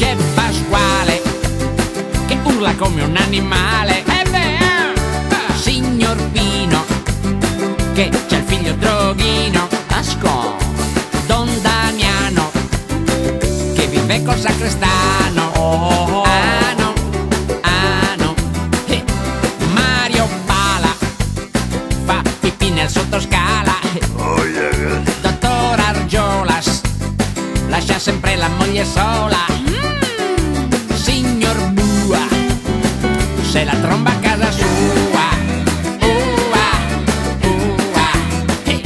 C'è Pasquale che urla come un animale. Eh beh, ah, ah. Signor Pino che c'è il figlio droghino. Asco. Don Damiano che vive col sacrestano. Oh. Ah no, ah no. Eh. Mario Pala fa pipì nel sottoscala. Dottor Argiolas lascia sempre la moglie sola. Signor Bua se la tromba a casa sua. Ua, ua, eh.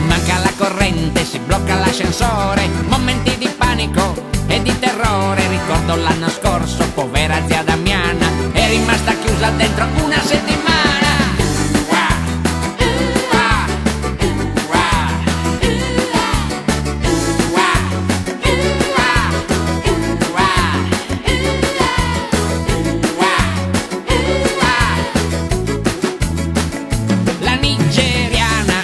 Manca la corrente, si blocca l'ascensore, momenti di panico e di terrore. Ricordo l'anno scorso, povera zia Damiana, è rimasta chiusa dentro una settimana. Ua, ua, ua, ua, ua, ua, ua. La nigeriana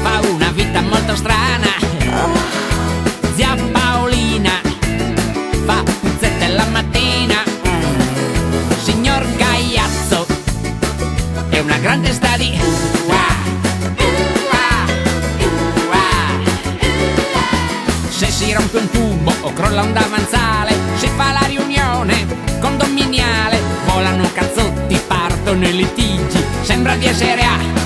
fa una vita molto strana. Zia Paolina fa puzzette la mattina. Signor Gaiazzo è una grande sta di ua, ua, ua. Se si rompe un tubo o crolla un davanzale, si fa la riunione condominiale. Volano cazzotti, partono i litigi, sembra di essere a.